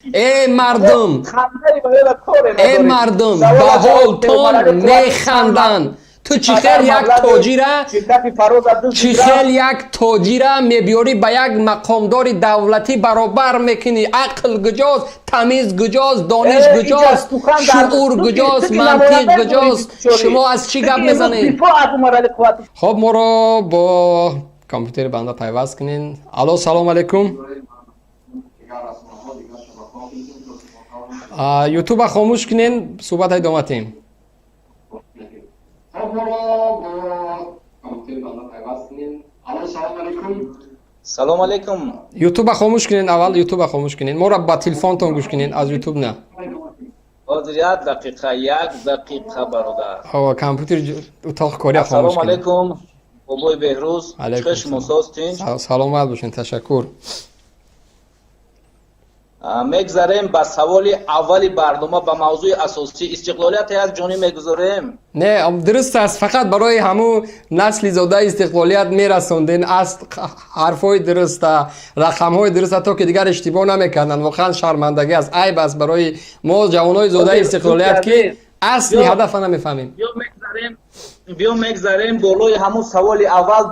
Э мардум, э мардум, ба ҳолтон механданд. Ту чӣ хел як тоҷира, чӣ хел як тоҷира мебиёрӣ, ба як мақомдори давлатӣ баробар мекунӣ? Ақл куҷост, тамиз куҷост, дониш куҷост, шуур куҷост, мантиқ куҷост? Шумо аз чӣ гап мезанед? Хоб, моро бо компютери банда пайваст кунед. Алло, салому алайкум. Ютуба хомӯш кунен, суҳбата идома тем. Салому алайкум. Ютуба хомӯш кунен, аввал ютуба хомӯш кунен, моро ба телефонтон гӯш кунен, аз ютуб на. Ҳозир, як дақиқа, як дақиқа, бародар. Компютер утоқи кория хомӯш. Ассалому алайкум, бобои Беҳрӯз, чӣ шумо созтин? Саломат бошен, ташаккур. Мегзарем ба саволи аввали барнома, ба мавзӯи асосӣ, истиқлолият як ҷониб мегузорем. Не, дуруст аст, фақат барои ҳамун насли зодаи истиқлолият мерасонден аст ҳарфҳои дуруста, рақамҳои дуруста, то ки дигар иштибоҳ намекарданд. Воқеан шармандагӣ аст, айб аст барои мо, ҷавонои зодаи истиқлолият, ки асли ҳадафа намефаҳмем. Биё мегзарем болои ҳамун саволи аввал,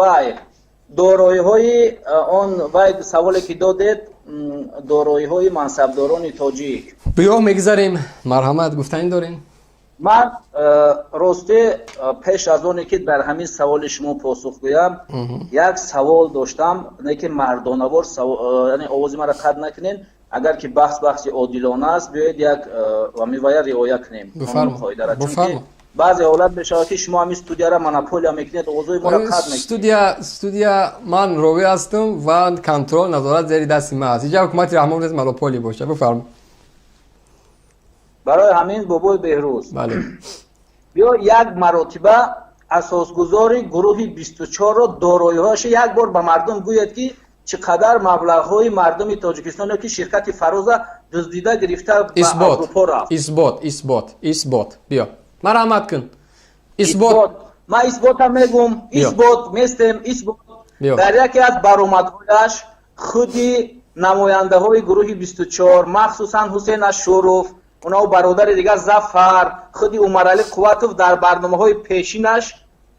вай дороиҳои он, вай саволе ки додед, дороиҳои мансабдорони тоҷик. Биё мегзарем, марҳамат, гуфтанӣ дорем? Ман росте, пеш аз оне ки дар ҳамин саволи шумо посух гӯям, як савол доштам, не ки мардонавор, яъне овози маро қатъ накунед. Агар ки баҳс баҳси одилона аст, биёед як ҳамин риоя кунем қоидара, чунки баъзе ҳолат мешавад, ки шумо ҳамин студияра монополия мекунед, овозои моро қатъ мекунед. Студия ман ровӣ ҳастам ва контрол, назорат зери дасти ман аст. Иҷа ҳукумати Раҳмон нест монополия боша. Бифармо. Барои ҳамин, бобои Беҳрӯз, бале, биё як маротиба асосгузори гурӯҳи 24-ро дороиҳояшо як бор ба мардум гӯяд, ки чӣ қадар маблағҳои мардуми Тоҷикистон ки ширкати Фароза дуздида гирифта ба Аврупо рафт. Исбот, исбот, исбот, биё, марҳамат кун, исбот. Ман исботам мегум, исбот местем, исбот. Дар яке аз баромадҳояш худи намояндаҳои гурӯҳи 24, махсусан Ҳусейн Ашуров, онао бародари дигар Зафар, худи Умаралӣ Қувватов дар барномаҳои пешинаш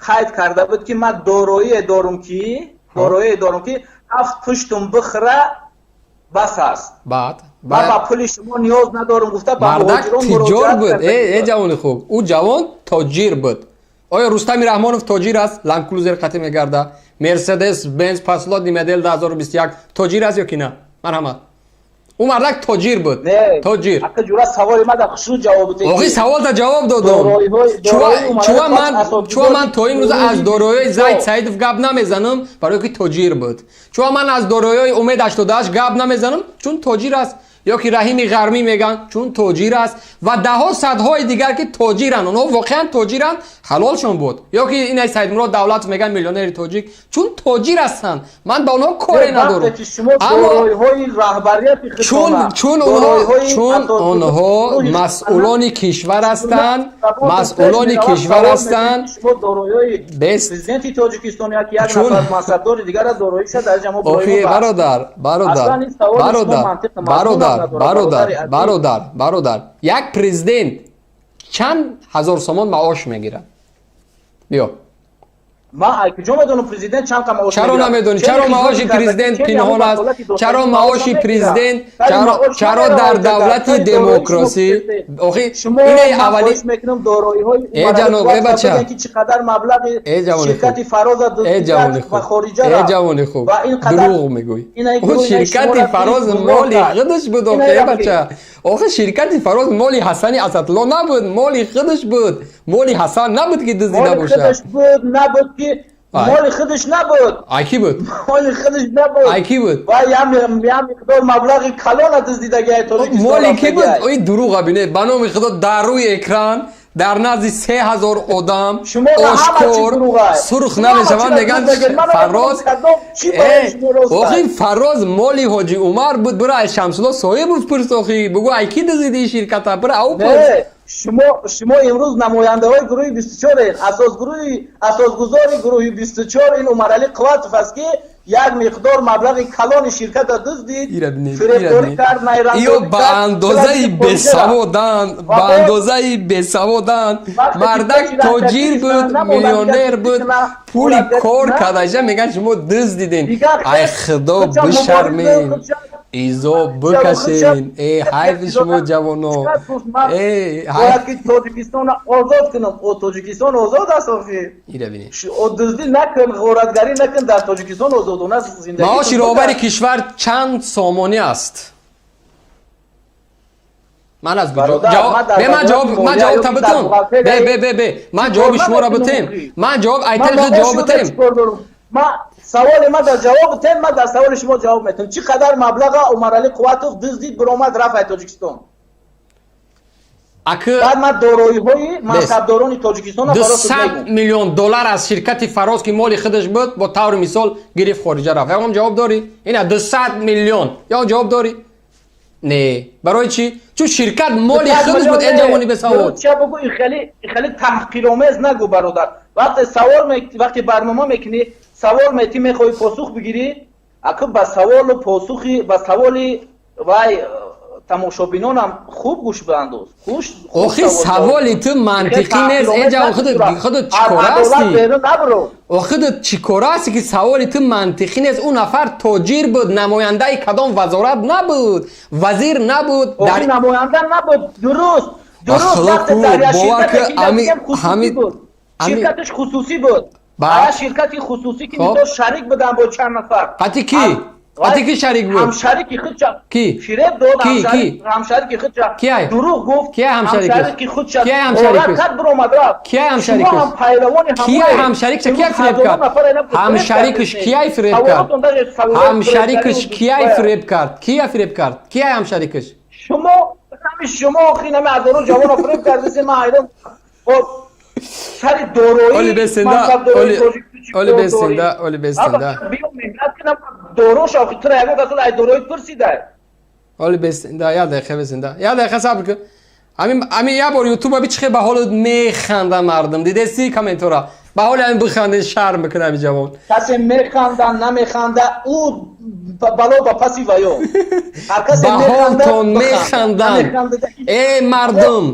қайд карда буд, ки ман дороие дорум, ки ҳафт пуштум бихӯра, бас аст. Баъд? Ман ба пули шумо ниёз надорам, гуфта ба муҳоҷирон тиҷор буд. Э ҷавони хуб, ӯ ҷавон тоҷир буд. Оё Рустами Раҳмонов тоҷир аст? Ланкрузер қатӣ мегарда, Мерседес Бенз последний модель 2021, тоҷир аст ё ки на? Марҳамат. Ӯ мардак тоҷир буд, тоҷир. Ака ҷура, саволи мада хушрӯ ҷавоб. Охи, саволта ҷавоб додам. Чуа ман то имрӯз аз дороиҳои Зайд Саидов гап намезанам? Барое ки тоҷир буд. Чуа ман аз дороиҳои Умед 88 гап намезанам? Чун тоҷир аст. Ё ки Раҳими Ғармӣ мегӯянд, чун тоҷир аст, ва даҳҳо, садҳои дигар, ки тоҷиранд. Онҳо воқеан тоҷиранд, ҳалолшон буд. Ё ки инай Саидмурод Давлатов мегӯянд, миллионери тоҷик, чун тоҷир ҳастанд. Ман ба онҳо коре надорам, чун онҳо масъулони кишвар ҳастанд, масъулони кишвар ҳастанд. Президенти Тоҷикистон як нафар мансабдори дигара дороиша дар ҷамо. Охи, бародар, бародар, бародар, бародар, бародар, бародар, бародар, як президент чанд ҳазор сомон маош мегирад? Биё. Ман ай куҷо медонам, президент чанд маош? Чаро намедонӣ? Чаро маоши президент пинҳон аст? Чаро маоши президент, чаро дар давлати демократӣ? Охи, инаи аввали мекунам, дороиҳои э ҷаноб, э бача, ки чӣ қадар маблағи ширкати Фароза э ҷавони хуб, э ҷавони хуб, дурӯғ мегӯӣ. Ӯ ширкати Фароз моли худаш буд. Охи, э бача, охи, ширкати Фароз моли Ҳасани Асадулло набуд, моли худаш буд. Моли Ҳасан набуд, ки дуздида бошад. Худаш буд, набуд, ки моли худаш набуд. Ай кӣ буд? Моли худаш набуд. Ай кӣ буд? Ва ям миқдор маблағи калона дуздидаги Тоҷикистон. Моли кӣ буд? Ой, дурӯға бине, ба номи Худо, дар рӯи экран, дар назди 3000 одам ошкор сурх намешаванд, мегӯянд Фарроз. Охи, Фарроз моли Ҳоҷи Умар буд. Бира, аз Шамсулло Соҳибов пурс. Охи, бугӯ, ай кӣ дуздиди ширката? Бира, ав пурс. Шумо имрӯз намояндаҳои гурӯҳи 24-ед. Асосгузори гурӯҳи 24 ин Умаралӣ Қувватов аст, ки як миқдор маблағи калони ширкатро дуздид, фиребкорӣ кард, найрангдорӣ Ё ба андозаи бесаводанд, ба андозаи бесаводанд. Мардак тоҷир буд, миллионер буд, пули кор кардаша мегӯянд, шумо дуздиден. Ай худо, бишармем, изо бикашен. Э, ҳайфи шумо, ҷавоно. Э, бояд ки Тоҷикистонро озод кунам. Тоҷикистон озод аст охир. Ира бинед. Дуздӣ накун, ғоратгарӣ накун, дар Тоҷикистон озодона зиндагӣ. Маоши роҳбари кишвар чанд сомонӣ аст? Ман аз бе, ман ҷавоб, ман ҷавоб та битам. Бе, бе, бе, бе, ман ҷавоби шуморо битем. Ман ҷавоб айтали ту ҷавоб битем. Ма саволи ма дар ҷавоб битем, ма дар саволи шумо ҷавоб метам. Чӣ қадар маблаға Умаралӣ Қувватов дуздид, биромад, рафт ай Тоҷикистон? Аки Баъд ман дороиҳои мансабдорони Тоҷикистонро 200 миллион доллар аз ширкати Фароз, ки моли худаш буд, бо таври мисол гирифт, хориҷа рафт. Ягон ҷавоб дорӣ? Ина 200 миллион, ягон ҷавоб дорӣ? Не, барои чӣ? Чун ширкат моли худаш буд. Э, ҷавони бесавод. Ча бугӯ, хеле таҳқиромез нагӯ, бародар. Вақте савол, вақте барнома мекунӣ, савол метӣ, мехоҳӣ посух бигирӣ, ака, ба саволу посухи, ба саволи вай тамошобинонам хуб гӯш биандоз. Охи, саволи ту мантиқӣ нест. Э, ҷавон, худат чӣ кора ҳастӣ? Худат чӣ кора ҳастӣ, ки саволи ту мантиқӣ нест? Ӯ нафар тоҷир буд, намояндаи кадом вазорат набуд, вазир набуд. Намоянда набуд, дуруст, дуруст. Ширкаташ хусусӣ буд, ширкати хусусӣ, ки шарик буданд бо чанд нафар. Қати кӣ? Қати ки шарик буд? Ҳамшарики худша. Ки? Фиреб дод. Ки? Ки? Ҳамшарики худша. Ки ай? Дурӯғ гуфт. Ки ҳамшарикаш? Ҳамшарики худша. Ки ҳамшарикаш? Кард, биромад, рафт. Ки ҳамшарикаш? Шумо ҳам пайравони. Ки ҳамшарикша? Ки фиреб кард? Ҳамшарикаш кияй фиреб кард? Ҳамшарикаш кияй фиреб кард? Кия фиреб кард? Кияй ҳамшарикаш? Шумо ҳами, шумо охи нами ҳазорон ҷавонро фиреб кардасед. Ман ҳайрон, сари дороӣ. Оли бесенда, оли бесенда, оли бесенда. Биё, меҳнат кунам, дорош охи тура ягон касол ай дорои пурсида. Оли бесенда, як дақиқа бесенда, як дақиқа сабр кун. Ами як бор ютуба бичхе, ба ҳолат механда мардум. Дидеси комментора? Ба ҳоли ами биханде, шарм бикунад ами ҷавон. Касе механда, намеханда, ӯ бало ба паси ваё. Ба ҳолтон механданд. Э, мардум,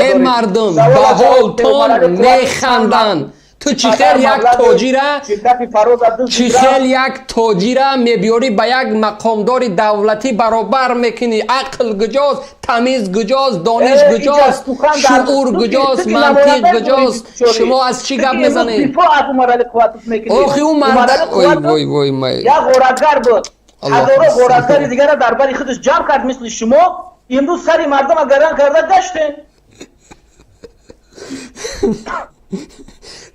э, мардум, ба ҳолтон механданд. Ту чӣ хел як тоҷира, чӣ хел як тоҷира мебиёрӣ, ба як мақомдори давлатӣ баробар мекунӣ? Ақл гуҷост, тамиз гуҷост, дониш гуҷост, шуур гуҷост, мантиқ гуҷост? Шумо аз чӣ гап мезанед? Охи, ӯ марда, ой, вой, вой, май. Як ғоратгар буд, ҳазоро ғоратгари дигара дар бари худаш ҷамъ кард, мисли шумо имрӯз сари мардума гаран карда гаштем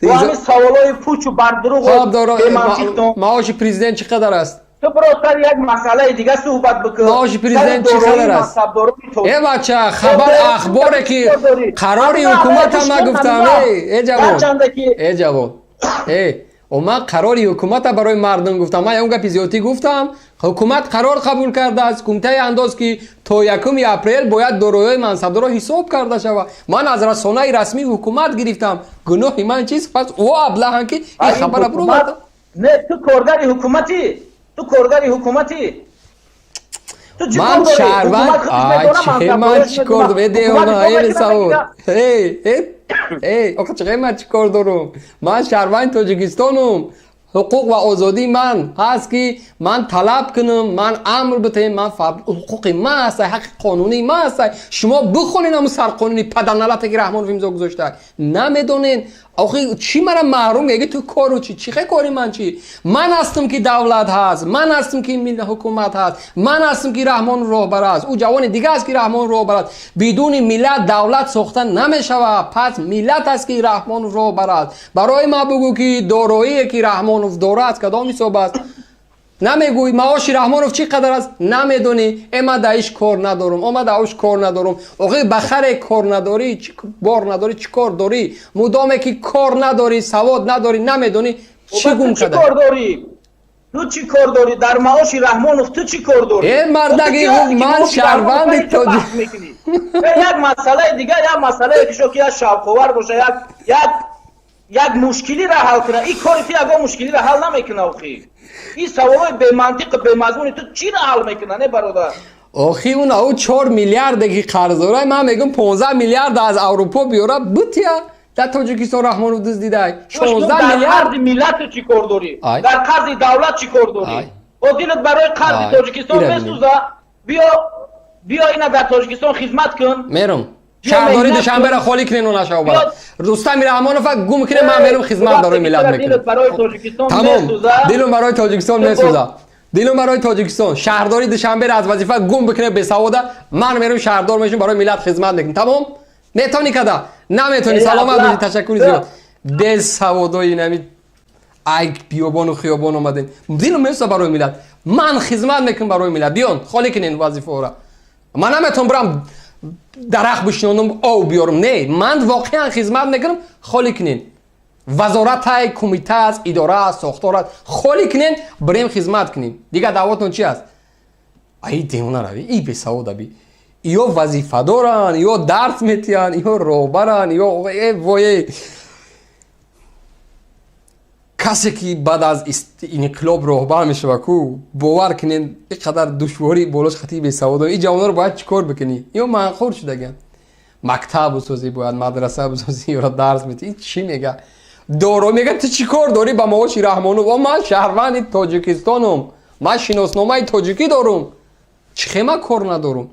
бо ҳамин саволҳои пучу бардурӯғу бемантиқтон. Маоши президент чӣ қадар аст? Ту биро, сари як масъалаи дига суҳбат бикун. Маоши президент чӣ қадар аст? Э, бача, хабар, ахборе ки қарори ҳукумата ма гуфтам. Э, ҷавон, э, ҷавон, э, ман қарори ҳукумата барои мардум гуфтам. Ман ягон гапи зиёдтӣ гуфтам? Ҳукумат қарор қабул кардааст, кумитаи андоз, ки то 1 апрел бояд дороиҳои мансабдорро ҳисоб карда шавад. Ман аз расонаи расмии ҳукумат гирифтам. Гуноҳи ман чист? Пас ӯ аблаҳанд, ки ин хабара буроварда. Не, ту коргари ҳукуматӣ, ту коргари ҳукуматӣ. Ман шаҳрванд. Ман чӣ кор дорам? Э, девона, э, бесавод, э, охи, чӣ ман чӣ кор дорам? Ман шаҳрванди Тоҷикистонум. Ҳуқуқ ва озодии ман ҳаст, ки ман талаб кунам, ман амр битаҳем. Ман ҳуқуқи ман ҳаста, ҳаққи қонунии ман ҳаста. Шумо бихонед ҳамун сарқонуни падарналате, ки Раҳмонов имзо гузошта, намедонед. Охи, чӣ мара маҳрум меги? Ту кору чӣ? Чӣ хе кори ман чӣ? Ман ҳастам, ки давлат ҳаст, ман ҳастам, ки ҳукумат ҳаст, ман ҳастам, ки Раҳмон роҳбар аст. Ӯ ҷавони дига аст, ки Раҳмон роҳбар аст. Бидуни миллат давлат сохта намешавад. Пас миллат аст, ки Раҳмонов роҳбар аст. Барои ман бугӯ, ки дороие, ки Раҳмонов дорад, кадом ҳисоб аст? Намегӯй. Маоши Раҳмонов чӣ қадар аст, намедонӣ. Э, ман дар иш кор надорам, о, ман дар ош кор надорам. Охи, ба харе кор надорӣ, бор надорӣ, чӣ кор дорӣ? Мудоме ки кор надорӣ, савод надорӣ, намедонӣ, чӣ гум кор дорӣ? Ту чӣ кор дорӣ дар маоши Раҳмонов? Ту чӣ кор дорӣ? Э, мардаги, ман шаҳрванди тоҷик. Як масъалаи дигар, як масъалае ки шо ки як шавқовар боша, як мушкилиро ҳал куна. Ин кори ту ягон мушкилиро ҳал намекуна. Охи, ин саволҳои бемантиқу бемазмуни ту чиро ҳал мекуна, не, бародар? Охи, он ау 4 миллиарде ки қарз дора, ман мегӯм, 15 миллиард аз Аврупо биёра бутия дар Тоҷикистон Раҳмонов дуздидай 16 миллиард. Миллат чӣ кор дорӣ? Дар қарзи давлат чӣ кор дорӣ? О, дилат барои қарзи Тоҷикистон месӯза, биё, биё, ина дар Тоҷикистон хизмат кун. Мерум, шаҳрдори Душанберо холӣ кунен, нашава бара Рустами Раҳмонова гум кунем, ман мерум, хизмат барои миллат мекунем. Тамом, дилум барои Тоҷикистон месӯза, дилум барои Тоҷикистон. Шаҳрдори Душанберо аз вазифа гум бикунем, бесавода, ман мерум, шаҳрдор мешум, барои миллат хизмат мекунем. Тамом, метавонӣ када, наметавонӣ. Саломат бошӣ, ташаккури зиёд. Бесаводои нами ай биёбону хиёбон омадем. Дилум месӯза барои миллат, ман хизмат мекунам барои миллат. Биён, холӣ кунен вазифаҳоро. Ман наметавонам бирам дарахт бишинонам, ов биёрам. Не, ман воқеан хизмат мекунам. Холӣ кунен вазоратай, кумита аст, идора аст, сохтор аст, холӣ кунен, бирем, хизмат кунем. Дигар даъвотон чи аст? Аи девона рави, и бесавода би, ё вазифа доранд, ё дарс метиҳанд, ё роҳбаранд, ё э вое. Касе ки баъд аз инқилоб роҳбар мешава ку, бовар кунед, ин қадар душворӣ болош хати бесаводо. Ин ҷавонҳоро бояд чӣ кор бикунӣ? Ё манқур шудаган, мактаб бисозӣ, бояд мадраса бисозӣ, ёро дарс метӣ. Ин чӣ мега? Доро мега, ту чӣ кор дорӣ ба маоши Раҳмонов? О, ман шаҳрванди Тоҷикистонум, ман шиносномаи тоҷикӣ дорум, чӣ хема кор надорум?